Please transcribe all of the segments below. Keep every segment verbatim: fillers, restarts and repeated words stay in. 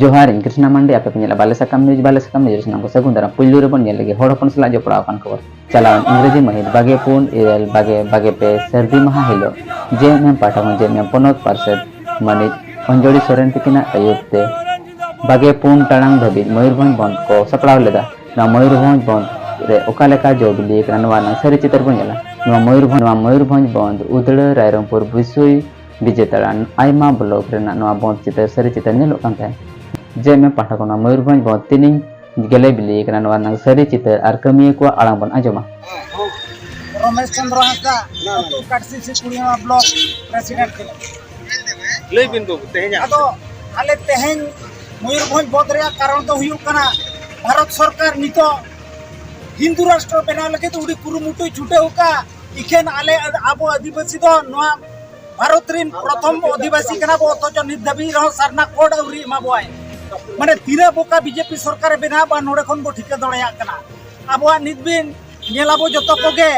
ᱡᱚᱦᱟᱨ, ᱤᱧ ᱠᱨᱤᱥᱱᱟ ᱢᱟᱱᱰᱤ, ᱟᱯᱮ ᱯᱮ ᱧᱮᱞᱟ ᱵᱟᱞᱮ ᱥᱟᱠᱟᱢ ᱱᱤᱭᱩᱡᱽ᱾ ᱵᱟᱞᱮ ᱥᱟᱠᱟᱢ ᱱᱤᱭᱩᱡᱽ ᱨᱮ ᱥᱟᱱᱟᱢ ᱠᱚ ᱥᱟᱹᱜᱩᱱ ᱫᱟᱨᱟᱢ᱾ ᱯᱩᱭᱞᱩ ᱨᱮᱵᱚᱱ ᱧᱮᱞ ᱞᱮᱜᱮ ᱦᱚᱲ ᱦᱚᱯᱚᱱ ᱥᱟᱞᱟᱜ ᱡᱚᱯᱲᱟᱣ ᱟᱠᱟᱱ ᱠᱷᱚᱵᱚᱨ᱾ ᱪᱟᱞᱟᱣᱮᱱ ᱤᱝᱨᱮᱡᱤ ᱢᱟᱹᱦᱤᱛ ᱵᱟᱜᱮ ᱯᱩᱱ ᱤᱨᱟᱹᱞ ᱵᱟᱜᱮ ᱵᱟᱜᱮ ᱯᱮ ᱥᱟᱹᱨᱫᱤ ᱢᱟᱦᱟ ᱦᱤᱞᱳᱜ ᱡᱮ ᱮᱢ ᱮᱢ ᱯᱟᱦᱴᱟ ᱠᱷᱚᱱ ᱡᱮ ᱮᱢ ᱮᱢ ᱯᱚᱱᱚᱛ ᱯᱟᱨᱥᱮᱛ ᱢᱟᱹᱱᱤᱡ ᱚᱧᱡᱚᱲᱤ ᱥᱚᱨᱮᱱ ᱛᱤᱠᱤᱱᱟᱜ ᱟᱹᱭᱩᱨ ᱛᱮ ᱵᱟᱜᱮ ᱯᱩᱱ ᱴᱟᱲᱟᱝ ᱫᱷᱟᱹᱵᱤᱡ ᱢᱚᱭᱩᱨᱵᱷᱚᱸᱡᱽ ᱵᱚᱱᱫᱷ ᱠᱚ ᱥᱟᱯᱲᱟᱣ ᱞᱮᱫᱟ᱾ ᱱᱚᱣᱟ ᱢᱚᱭᱩᱨᱵᱷᱚᱸᱡᱽ ᱵᱚᱱᱫᱷ ᱨᱮ ᱚᱠᱟ ᱞᱮᱠᱟ ᱡᱚ ᱵᱤᱞᱤ ᱟᱠᱟᱱᱟ, ᱱᱚᱣᱟ ᱨᱮᱱᱟᱜ ᱥᱟᱹᱨᱤ ᱪᱤᱛᱟᱹᱨ ᱵᱚᱱ ᱧᱮᱞᱟ᱾ ᱱᱚᱣᱟ ᱢᱚᱭᱩᱨᱵᱷᱚᱸᱡᱽ, ᱱᱚᱣᱟ ᱢᱚᱭᱩᱨᱵᱷᱚᱸᱡᱽ ᱵᱚᱱᱫᱷ ᱩᱫᱽᱲᱟᱹ ᱨᱟᱭᱨᱚᱝᱯᱩᱨ ᱵᱤᱥᱩᱭ ᱵᱤᱡᱮᱛᱟᱲᱟ ᱟᱭᱢᱟ ᱵᱞᱚᱠ ᱨᱮᱱᱟᱜ ᱱᱚᱣᱟ ᱵᱚᱱᱫᱷ ᱪᱤᱛᱟᱹᱨ ᱥᱟᱹᱨᱤ ᱪᱤᱛᱟᱹᱨ ᱧᱮᱞᱚᱜ ᱠᱟᱱ ᱛᱟᱦᱮᱸᱫ᱾ ᱡᱮ ᱮᱢ ᱮᱢ ᱯᱟᱦᱴᱟ ᱠᱷᱚᱱ ᱱᱚᱣᱟ ᱢᱚᱭᱩᱨᱵᱷᱚᱸᱡᱽ ᱵᱚᱱᱫᱷ ᱛᱤᱱᱤᱝ ᱜᱮᱞᱮ ᱵᱤᱞᱤ ᱟᱠᱟᱱᱟ, ᱱᱚᱣᱟ ᱨᱮᱱᱟᱜ ᱥᱟᱹᱨᱤ ᱪᱤᱛᱟᱹᱨ ᱟᱨ ᱠᱟᱹᱢᱤᱭᱟᱹ ᱠᱚᱣᱟᱜ ᱟᱲᱟᱝ ᱵᱚᱱ ᱟᱸᱡᱚᱢᱟ᱾ ᱨᱚᱢᱮᱥ ᱪᱚᱸᱫᱽᱨᱚ ᱦᱟᱸᱥᱫᱟ, ᱟᱹᱛᱩ ᱠᱟᱴᱥᱤ ᱥᱤᱠᱩᱲᱤᱭᱟᱹ ᱵᱞᱚᱠ ᱯᱨᱮᱥᱤᱰᱮᱱᱴ ᱠᱟᱱᱟ᱾ ᱞᱟᱹᱭ ᱵᱤᱱ ᱵᱟᱹᱵᱩ, ᱛᱮᱦᱮᱧᱟᱜ ᱟᱫᱚ ᱟᱞᱮ ᱛᱮᱦᱮᱧ ᱢᱚᱭᱩᱨᱵᱷᱚᱸᱡᱽ ᱵᱚᱱᱫᱷ ᱨᱮᱭᱟᱜ ᱠᱟᱨᱚᱱ ᱫᱚ ᱦᱩᱭᱩᱜ ᱠᱟᱱᱟ, ᱵᱷᱟᱨᱚᱛ ᱥᱚᱨᱠᱟᱨ ᱱᱤᱛᱚᱜ ᱦᱤᱱᱫᱩ ᱨᱟᱥᱴᱨᱚ ᱵᱮᱱᱟᱣ ᱞᱟᱹᱜᱤᱫ ᱩᱰᱤ ᱠᱩᱨᱩᱢᱩᱴᱩᱭ ᱪᱷᱩᱴᱟᱹᱣ ᱟᱠᱟᱫ᱾ ᱤᱠᱷᱟᱹᱱ ᱟᱞᱮ ᱟᱵᱚ ᱟᱹᱫᱤᱵᱟᱹᱥᱤ ᱫᱚ ᱱᱚᱣᱟ ᱵᱷᱟᱨᱚᱛ ᱨᱤᱱ ᱯᱨᱚᱛᱷᱚᱢ ᱚᱫᱷᱤᱵᱟᱥᱤ ᱠᱟᱱᱟ ᱵᱚ, ᱚᱛᱷᱚᱪᱚ ᱱᱤᱛ ᱫᱷᱟᱹᱵᱤᱡ ᱨᱮᱦᱚᱸ ᱥᱟᱨᱱᱟ ᱠᱳᱰ ᱟᱹᱣᱨᱤ ᱮᱢᱟ ᱵᱚᱣᱟᱭ᱾ ᱢᱟᱱᱮ ᱛᱤᱱᱟᱹᱜ ᱵᱚᱠᱟ ᱵᱤᱡᱮᱯᱤ ᱥᱚᱨᱠᱟᱨᱮ ᱵᱮᱱᱟᱣ ᱵᱟ, ᱱᱚᱰᱮ ᱠᱷᱚᱱ ᱵᱚ ᱴᱷᱤᱠᱟᱹ ᱫᱟᱲᱮᱭᱟᱜ ᱠᱟᱱᱟ᱾ ᱟᱵᱚᱣᱟᱜ ᱱᱤᱛ ᱵᱤᱱ ᱧᱮᱞ ᱟᱵᱚ ᱡᱚᱛᱚ ᱠᱚᱜᱮ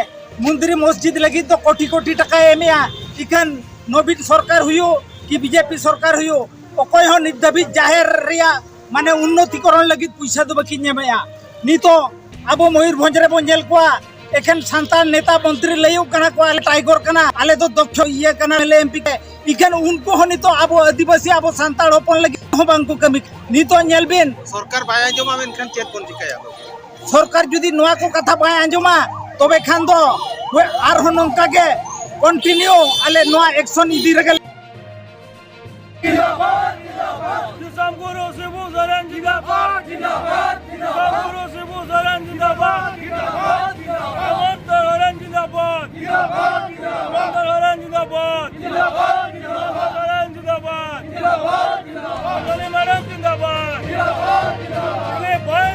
ᱢᱚᱱᱫᱤᱨ ᱢᱚᱥᱡᱤᱫ ᱞᱟᱹᱜᱤᱫ ᱫᱚ ᱠᱳᱴᱤ ᱠᱳᱴᱤ ᱴᱟᱠᱟᱭ ᱮᱢᱮᱜᱼᱟ, ᱤᱠᱷᱟᱹᱱ ᱱᱚᱵᱤᱱ ᱥᱚᱨᱠᱟᱨ ᱦᱩᱭᱩᱜ ᱠᱤ ᱵᱤᱡᱮᱯᱤ ᱥᱚᱨᱠᱟᱨ ᱦᱩᱭᱩᱜ, ᱚᱠᱚᱭ ᱦᱚᱸ ᱱᱤᱛ ᱫᱷᱟᱹᱵᱤᱡ ᱡᱟᱦᱮᱨ ᱨᱮᱭᱟᱜ ᱢᱟᱱᱮ ᱩᱱᱱᱚᱛᱤᱠᱚᱨᱚᱱ ᱞᱟᱹᱜᱤᱫ ᱯᱩᱭᱥᱟᱹ ᱫᱚ ᱵᱟᱹᱠᱤᱱ ᱧᱟᱢᱮᱜᱼᱟ᱾ ᱱᱤᱛᱚᱜ ᱟᱵᱚ ᱢᱚᱭᱩᱨᱵᱷᱚᱸᱡᱽ ᱨᱮᱵᱚᱱ ᱧᱮᱞ ᱠᱚᱣᱟ, ᱮᱠᱷᱮᱱ ᱥᱟᱱᱛᱟᱲ ᱱᱮᱛᱟ ᱢᱚᱱᱛᱨᱤ ᱞᱟᱹᱭᱚᱜ ᱠᱟᱱᱟ ᱠᱚ, "ᱟᱞᱮ ᱴᱟᱭᱜᱚᱨ ᱠᱟᱱᱟ, ᱟᱞᱮ ᱫᱚ ᱫᱚᱠᱷᱚ ᱤᱭᱟᱹ ᱠᱟᱱᱟ, ᱮᱢ ᱯᱤ ᱠᱮ", ᱤᱠᱷᱟᱹᱱ ᱩᱱᱠᱩ ᱦᱚᱸ ᱱᱤᱛᱚᱜ ᱟᱵᱚ ᱟᱹᱫᱤᱵᱟᱹᱥᱤ, ᱟᱵᱚ ᱥᱟᱱᱛᱟᱲ ᱦᱚᱯᱚᱱ ᱞᱟᱹᱜᱤᱫ ᱦᱚᱸ ᱵᱟᱝ ᱠᱚ ᱠᱟᱹᱢᱤ ᱠᱟᱱᱟ᱾ ᱱᱤᱛᱚᱜ ᱧᱮᱞ ᱵᱤᱱ, ᱥᱚᱨᱠᱟᱨ ᱵᱟᱭ ᱟᱸᱡᱚᱢᱟ, ᱢᱮᱱᱠᱷᱟᱱ ᱪᱮᱫ ᱵᱚᱱ ᱪᱤᱠᱟᱹᱭᱟ? ᱥᱚᱨᱠᱟᱨ ᱡᱩᱫᱤ ᱱᱚᱣᱟ ᱠᱚ ᱠᱟᱛᱷᱟ ᱵᱟᱭ ᱟᱸᱡᱚᱢᱟ, ᱛᱚᱵᱮ ᱠᱷᱟᱱ ᱫᱚ ᱟᱨᱦᱚᱸ ᱱᱚᱝᱠᱟ ᱜᱮ ᱠᱚᱱᱴᱤᱱᱤᱭᱩ ᱟᱞᱮ ᱱᱚᱣᱟ ᱮᱠᱥᱚᱱ ᱤᱫᱤ ᱨᱮᱜᱮ᱾ ᱫᱤᱥᱚᱢ ᱜᱩᱨᱩ ᱥᱤᱵᱩ ᱥᱚᱨᱮᱱ ᱡᱤᱱᱫᱟᱵᱟᱫ, ᱫᱤᱥᱚᱢ ᱜᱩᱨᱩ ᱥᱤᱵᱩ ᱥᱚᱨᱮᱱ ᱡᱤᱱᱫᱟᱵᱟᱫ᱾